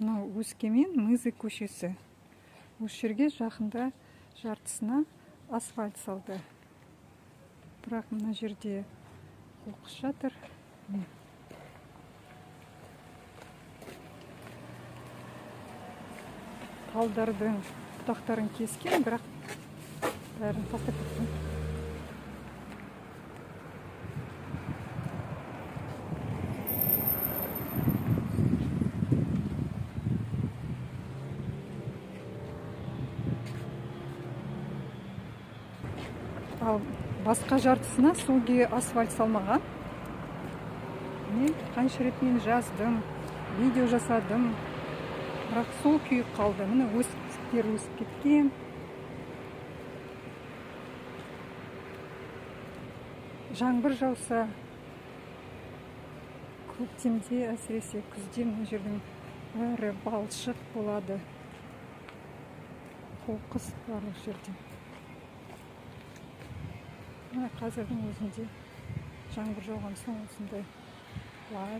Мынау Өскемен Мызы көшесі. Осы жерге жақында жартысына асфальт салды. Бірақ мына жерде қоқыс жатыр. Талдардың бұтақтарын кескен, бірақ бәрін тастап кеткен. Ал басқа жартысына сол күйі асфальт салмаған. Мен қанша рет мен жаздым, видео жасадым, бірақ сол күйі қалды. Міне өсімдіктер өсіп кеткен. Жаңбыр жауса, көктемде, әсіресе күзде мына жердің бәрі балшық болады. Қоқыс барлық жерде. Мына қазірдің өзінде жаңбыр жауған соң осындай лай.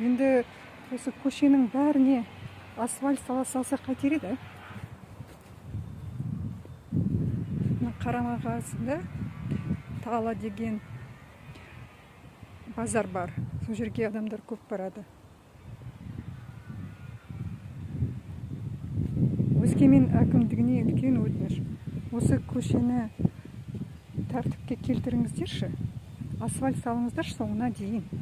Енді осы көшенің бәріне асфальт сала салса қайтер еді? Мына қарама-қарсында Тала деген базар бар. Сол жерге адамдар көп барады. Өскемен әкімдігіне үлкен өтініш. Осы көшені тәртіпке келтіріңіздерші, асфальт салыңыздаршы соңына дейін.